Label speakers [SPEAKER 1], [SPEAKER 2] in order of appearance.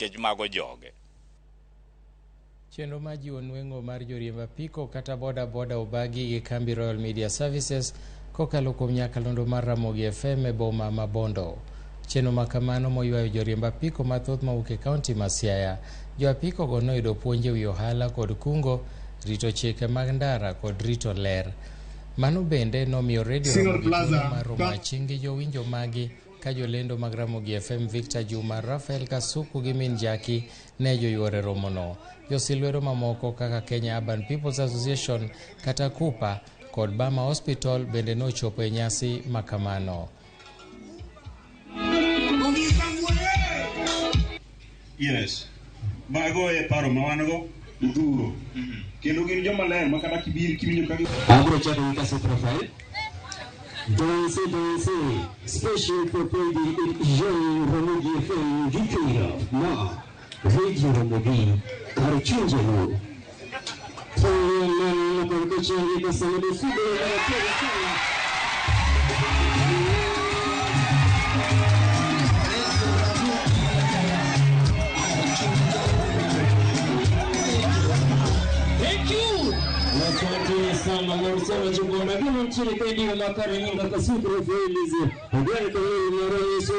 [SPEAKER 1] Nikech mago joge.
[SPEAKER 2] Chenro mar jiwo nweng'o mar joriemb apiko kata boda boda obagi gi kambi Royal Media Services kokalo kuom nyakalondo mar Ramogi FM e boma ma Bondo. Chenro ma kamano moywayo joriemb apiko mathoth mawuok e kaunti ma Siaya. Jo apiko go noyudo puonj e wi ohala kod kungo, rito chike mag ndara kod rito ler. Mano bende nomiyo redio Ramogi thuolo mar romo aching' gi jowinjo magi ka jolendo mag Ramogi FM Victor Juma, Raphael Kasuku gi Min Jaki ne joyuore romono. Josil lwedo mamoko kaka Kenya Urban People's Association kata KUPA kod Bama Hospital bende nochopo e nyasi makamano.
[SPEAKER 3] Yes. Mago e paro ma wan go odhuro. Kendo gin joma ler ma kata kibir kiwinjo ka gi
[SPEAKER 4] Abro chako gi Kasuku Profile. Danse, danse, special propedi Jean Ramogi FM Gikira, ma Radio Ramogi, Karchinjelo.
[SPEAKER 5] Thank you.
[SPEAKER 4] Asante sana Lord Jumbo na nchini kwa makara nyinga Kasuku Profile. Ogani kwa leo mara Yesu.